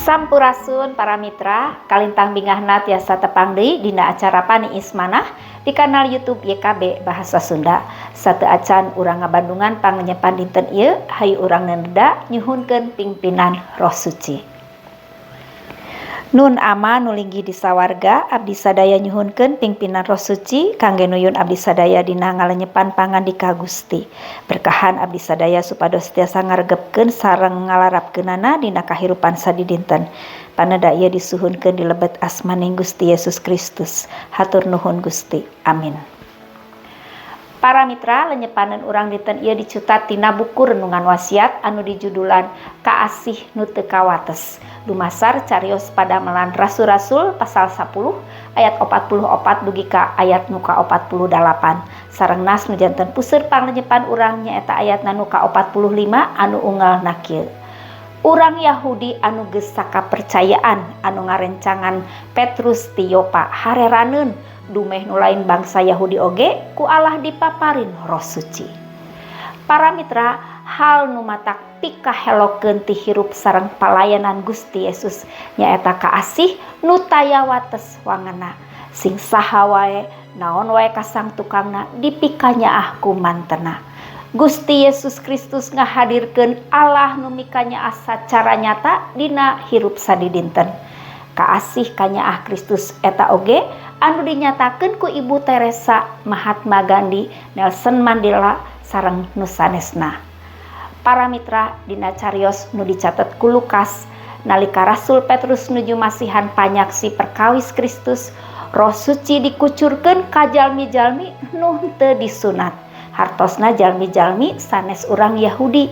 Sampurasun para mitra, kalintang bingahna tiasa tepang deui dina acara Paniis Manah di kanal YouTube YKB Bahasa Sunda. Sateuacan urang ngabandungan panglenyepan dinten ieu, hayu urang nenda nyuhunkeun pingpinan Roh Suci. Nun Ama nu linggih di sawarga, abdi sadaya nyuhunkeun pingpinan Roh Suci kangge nuyun abdi sadaya dina ngalenyepan pangandika Gusti. Berkahan abdi sadaya supados tiasa ngaregepkeun sareng ngalarapkeunana dina kahirupan sadidinten. Paneda ieu disuhunkeun di lebet asmaning Gusti Yesus Kristus. Hatur nuhun Gusti. Amin. Para mitra, lenyepanan urang dinten ieu dicutat tina buku Renungan Wasiat anu dijudulan Kaasih Nu Teu Kawates. Dumasar carios padamelan Rasul-rasul pasal 10 ayat 44 dugi ka ayat nu ka 48. Sareng nas nu janten puseur panglenyepan urang nyaeta ayatna nu ka 45 anu unggal kieu. Urang Yahudi anu geus sakapercayaan anu ngarencangan Petrus ti Yopa hareraneun dumeh nu lain bangsa Yahudi oge ku Allah dipaparin Roh Suci. Para mitra, hal nu matak pikahelokeun ti hirup sareng palayanan Gusti Yesus nyaeta kaasih nu taya wates wangena. Sing saha wae, naon wae kasang tukangna dipikanyaah ku mantena. Gusti Yesus Kristus ngahadirkeun Allah nu mikanyaah sacara nyata dina hirup sadidinten. Kaasih kanyaah Kristus eta oge anu dinyatakeun ku Ibu Teresa, Mahatma Gandhi, Nelson Mandela sareng nu sanesna. Para mitra, dina carios nu dicatet ku Lukas, nalika Rasul Petrus nuju masihan panyaksi perkawis Kristus, Roh Suci dikucurkeun ka jalmi-jalmi nu henteu disunat. Hartosna jalmi-jalmi sanes urang Yahudi.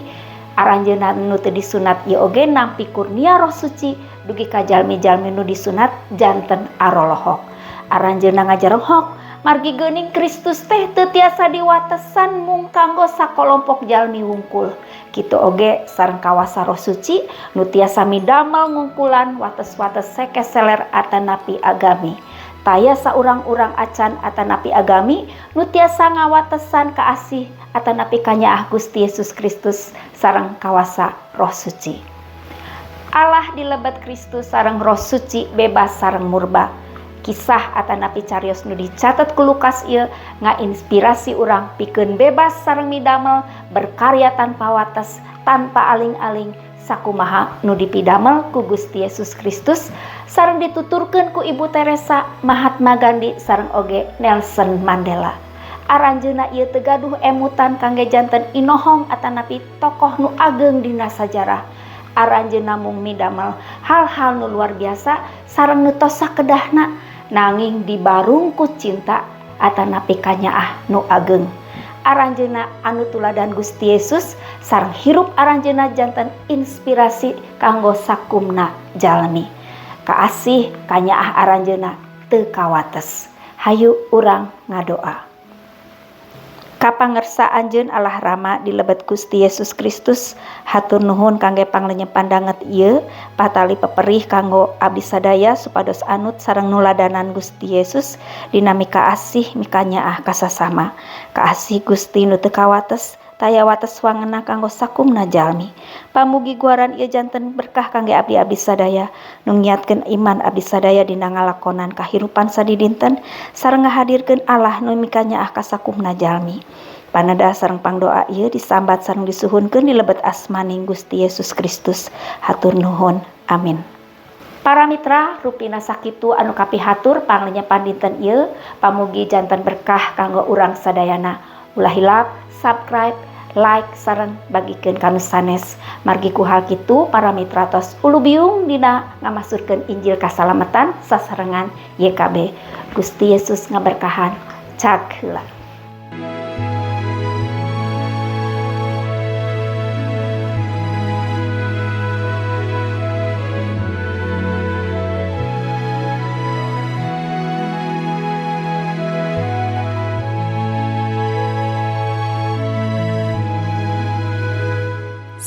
Aranjeunna nu teu disunat ieu oge nampi kurnia Roh Suci dugi ka jalmi-jalmi nu disunat janten arolohok. Aranjeunna ngajarenghok margi geuning Kristus teh teu tiasa diwatesan mung kanggo sakolompok jalmi wungkul. Kitu oge sareng kawasa Roh Suci nu tiasa midamel ngungkulan wates-wates sekeseler atanapi agami. Taya saurang-urang acan atanapi agami nu tiasa ngawatesan kaasih atanapi kanyaah Gusti Yesus Kristus sareng kawasa Roh Suci. Allah di lebet Kristus sareng Roh Suci bebas sareng murba. Kisah atanapi carios nu dicatet ku Lukas ieu ngainspirasi urang pikeun bebas sareng midamel berkarya tanpa wates, tanpa aling-aling, sakumaha nu dipidamel ku Gusti Yesus Kristus sareng dituturkeun ku Ibu Teresa, Mahatma Gandhi sareng oge Nelson Mandela. Aranjeunna ieu teu gaduh emutan kangge janten inohong atanapi tokoh nu ageng dina sajarah. Aranjeunna mung midamel hal-hal nu luar biasa sareng nu tos sakedahna, nanging dibarung ku cinta atanapi kanyaah nu ageng. Aranjeunna anu tuladan Gusti Yesus sareng hirup aranjeunna janten inspirasi kanggo sakumna jalmi. Kaasih kanyaah aranjeunna teu kawates. Hayu urang ngadoa. Kapangersa anjeun Allah Rama di lebet Gusti Yesus Kristus, hatur nuhun kangge panglenyepan danget ieu, patali peperih kanggo abdi sadaya supados anut sareng nuladanan Gusti Yesus dina mikaasih mikanyaah kasasama. Kaasih Gusti nu teu kawates, taya wates wangena kanggo sakumna jalmi. Pamugi guaran ieu janten berkah kangge abdi-abdi sadaya, nu ngiatkeun iman abdi sadaya dina ngalakonan kahirupan sadidinten sareng ngahadirkeun Allah nu mikanyaah ka sakumna jalmi. Paneda sareng pangdoa ieu disambat sareng disuhunkeun di lebet asmaning Gusti Yesus Kristus. Hatur nuhun. Amin. Para mitra, rupina sakitu anu kapihatur panglenyepan dinten ieu, pamugi janten berkah kanggo urang sadayana. Ulah hilap subscribe, like, sareng bagikeun ka nu sanes. Margi ku hal kitu para mitra tos ulubiung dina ngamasurkeun Injil kasalamatan sasarengan YKB. Gusti Yesus ngaberkahan. Cag heula.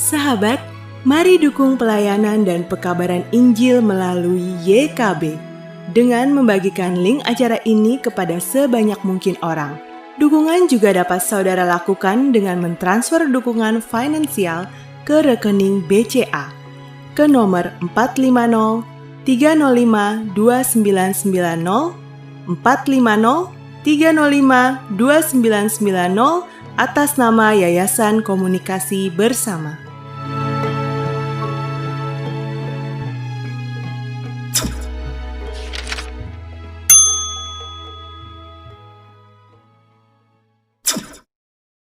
Sahabat, mari dukung pelayanan dan pekabaran Injil melalui YKB dengan membagikan link acara ini kepada sebanyak mungkin orang. Dukungan juga dapat saudara lakukan dengan mentransfer dukungan finansial ke rekening BCA. ke nomor 450 305 2990 450 305 2990 atas nama Yayasan Komunikasi Bersama.